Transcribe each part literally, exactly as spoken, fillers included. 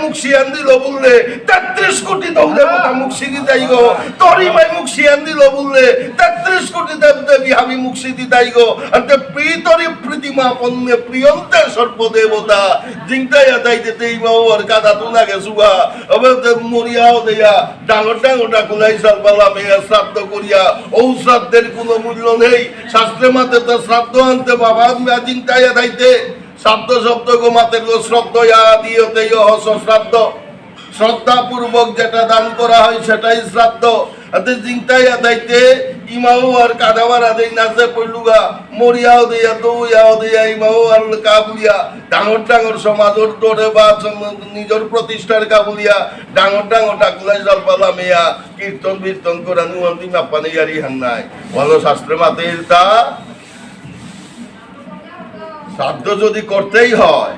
মুখ সিয়ান দিল বুললে তেত্রিশ কোটি দেব দেবতা মুখ সিদি যাইগো। তোর ইমাই মুখ সিয়ান দিল বুললে তেত্রিশ কোটি দেব দেবী হাবি মুখ সিদি যাইগো। আনতে পিতরি প্রীতিমা পণ্যে প্রিয়ন্তে সর্বদেবতা। জিংতাইয়া যাইতে তে ইমা ওর কাদা তুনা গেসুগা। আবার তে মরিয়াও দেয়া ডাঙর ডাঙর ডাকুলাই সালবালা মেয়া শ্রাদ্ধ করিয়া। ও শ্রাদ্ধের কোনো মূল্য নেই। শাস্ত্রে মাতে তো শ্রাদ্ধ আনতে বাবা আমি জিংতাইয়া যাইতে। শ্রাদ্ধ শব্দ গো মাতের গো শ্রদ্ধয়া দিয়তে ইহ শ্রাদ্ধ। শ্রদ্ধাপূর্বক যেটা দান করা হয় সেটাই শ্রাদ্ধ। আতে জিংতাইয়া যাইতে ইমাও আর কাদাবার আদেই নাচে পইলুগা, মরিয়াও দেয়া, দৌয়াও দেয়া, ইমাও আর কাবুলিয়া, ডাঙর ডাঙর সমাজর ডরে বা সম-, নিজর প্রতিষ্ঠার কাবুলিয়া, ডাঙর ডাঙর ডাকুলাই জলপালা মেয়া, কীর্তন বীর্তন করা নুয়ান্তি মাপানে ইয়ারি হান নাই। ভালো শাস্ত্রে মাতে ইলতা, শ্রাদ্ধ যদি করতেই হয়,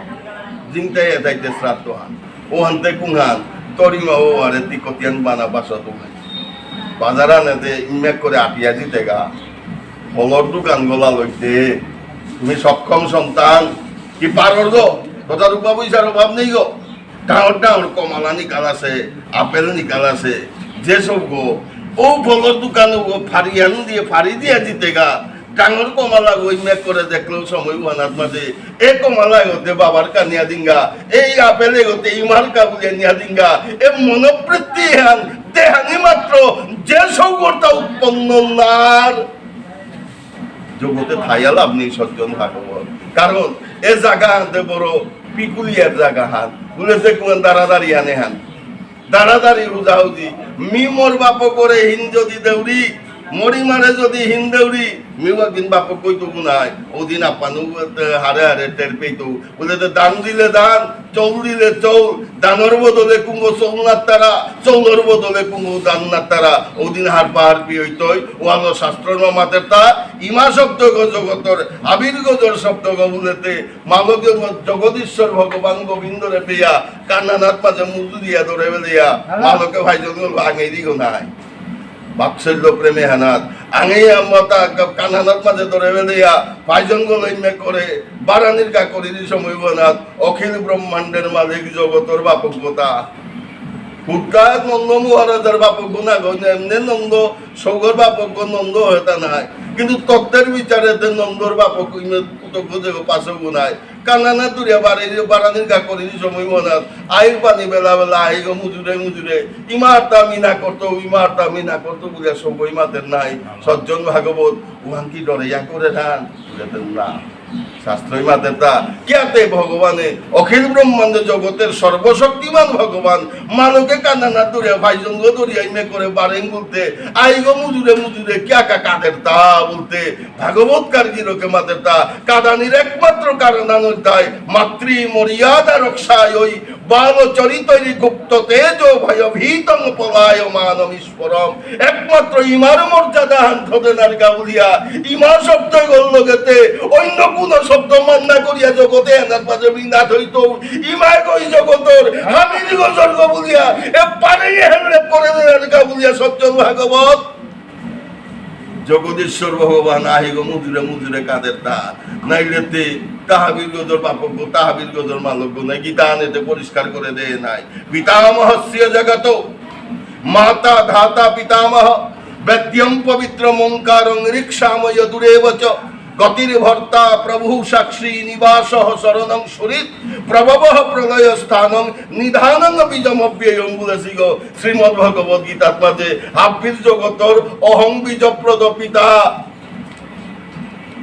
জিংতাইয়া যাইতে শ্রাদ্ধ হান। ও হানতে কুংহান, তরিমা ও আরে তি কতিয়ান বানা বাসা তো হান। বাজার আনেতে ইমেক করে আটিয়া জিতেগা। ফলর দোকান গলা লইতে, তুমি সক্ষম সন্তান, কি পারর গো? কথা রূপা পয়সার অভাব নেই গো। ডাঙর ডাঙর কমলা নিকাল আছে, আপেল নিকাল আছে, যে সব গো, ও ফলর দোকানে ও ফারিয়ান দিয়ে ফারি দিয়ে জিতেগা। ডাঙর কমলা গই মেক করে দেখলো সময় ওয়ানাত মাঝে, এ কমলা গতে বাবার কানিয়া দিঙ্গা, এই আপেলে গতে ইমার কাবুলিয়া নিয়া দিঙ্গা। এ মনোবৃত্তি হান, দেহানি মাত্র, যে সৌগরতা উৎপন্ন নার। জগতে থাইয়া লাভ নেই সজ্জন ভাগবত। কারণ এ জায়গা হানতে বড় পিকুলিয়ার জায়গা হান। বুলে যে কোন দাঁড়াদাঁড়ি আনে হান। দাঁড়াদাঁড়ি হুজাহুজি। মি মোর বাপ করে হিন যদি দেউরি, মরি মারে যদি হিন দেউরি, মিউ একদিন বাপ কইতো গুনাই। ওদিন আপানু হারে হারে টের পেইতো। বুলে তো দান দিলে দান, চৌল দিলে চৌল, দানর বদলে কুঙ্গো চৌল নাত্তারা, চৌলর বদলে কুঙ্গো দান নাত্তারা, ওদিন হারপা হারপি হইতই, ওয়ালো শাস্ত্র ন মাতের তা, ইমা শব্দ গো জগতর, আবির গজর শব্দ গো বুলেতে, মালকে গ-, জগদীশ্বর ভগবান গোবিন্দরে পেয়া, কান্নানাথ মাঝে মুজু দিয়া ধরে বেলিয়া, মালকে ভাইজন গো আঙেই দিগো নাই। বাৎসল্য প্রেমে হানাত। আঙে আমতা কা-, কানহানাত মাঝে ধরে বেলিয়া, পাইজন গো লইমে করে, বারানির কা করি দি সময় বানাত, অখিল ব্রহ্মাণ্ডের মালিক জগতর বাপক গোতা। হুদ্দায় নন্দ মহারাজার বাপক গো না গো, এমনি নন্দ, সৌগর বাপক গো নন্দ হতা নাই। কিন্তু তত্ত্বের বিচারে তে নন্দর বাপক ইমে কৃতজ্ঞ দেব পাশে গো নাই। কান্নানা দুরিয়া বাড়ি, বারানির গা করি সময় মনাত। আইর পানি বেলা বেলা, আইগো মুজুরে মুজুরে। ইমারতা মিনা করতো, ইমারতা মিনা করতো বুলিয়া সবই মাতের নাই। সজ্জন ভাগবত, উহান কি ডরে ইয়া করে থান? বুলেতেন না। শাস্ত্রই মাতের তা। কিয়াতে ভগবানে, অখিল ব্রহ্মাণ্ড জগতের সর্বশক্তিমান ভগবান, মালকে কান্নানা দুরিয়া, ভাইজঙ্গ দুরিয়া ইমে করে বারেন বুলতে, আইগো মুজুরে মুজুরে, কিয়া কা কাদের তা বুলতে, ভাগবতকার গিরকে মাতের তা, কাদানির একমাত্র কারণ আনতাই, মাতৃ মর্যাদা রক্ষায়ই, বাল চরিতরি গুপ্ত তেজ ভয়ভীতং পলায়মানম ঈশ্বরম। একমাত্র ইমার মর্যাদা হান থদেনার গাউলিয়া, ইমা শব্দ গল্লগেতে, অন্য কোন শব্দ মান্না করিয়া জগতে এনার মাঝে বিনা থইত, ইমায় গই জগতর, হামির গজর গবুলিয়া, এ পারে হেললে করে দেনার গাউলিয়া সজ্জন ভাগবত। জগদীশ্বর ভগবান আহিগো মুজুরে মুজুরে কাদের তা, নাইলেতে তাহাবির গজর বাপক গো, তাহাবির গজর মালক গো, নাই গীতা আনেতে পরিষ্কার করে দেয় নাই। পিতামহস্য জগত, মাতা ধাতা পিতামহ, বেদ্যম পবিত্রম ওঙ্কারং ঋক্সাম যজুরেব চ। গতির্ভর্তা প্রভু সাক্ষী নিবাসঃ শরণং সুহৃৎ, প্রভবঃ প্রলয় স্থানং নিধানং বীজমব্যয়ম বুলেসি গো। শ্রীমদ্ ভগবত গীতাত মাঝে হাব্বির জগতর অহং বীজপ্রদ পিতা।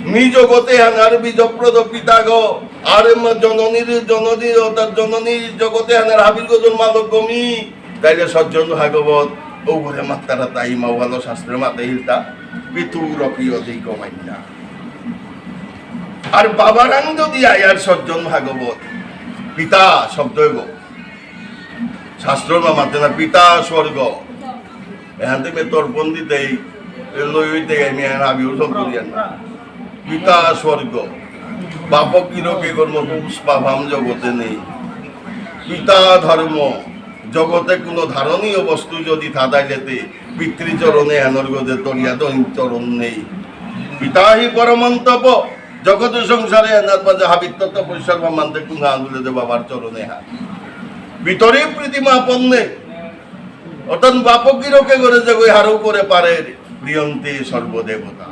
মি জগতে হানার বীজপ্রদ পিতা গো। আর মা জননীর, জননী অর্থাৎ জননী জগতে হানার হাবির গজর মালক গো মি। তাইলে সজ্জন ভাগবত, ও ঘরে মাত্তারা তাই মা ভালো শাস্ত্রে মাতে হিলতা, পিতুরপি অধিক মান্যা। আর বাবারাং যদি আয়ার সজ্জন ভাগবত, পিতা শব্দ গো। শাস্ত্র না মাতে না, পিতা স্বর্গ। এখান থেকে তর্পণ দিতেই, এ লই হইতে আমি আর আমিও সব করি আর না। পিতা স্বর্গ। বাপক গিরকে কর্ম পুষ্পাভাম জগতে নেই। পিতা ধর্ম, জগতে কোনো ধারণীয় বস্তু যদি থাদাইলেতে, পিতৃচরণে এনর গজে তরিয়া দৈন চরণ নেই। পিতা হি পরমং তপ, জগত সংসারে এনার মাঝে হাবিত্ত তপস্যার মানতে কুঙ্গা আঙুলে দে বাবার চরণে হাত। ভিতরে প্রীতি মা পন্নে। অর্থাৎ বাপক গিরকে করে যে গই হারৌ করে পারে, প্রিয়ন্তে সর্বদেবতা।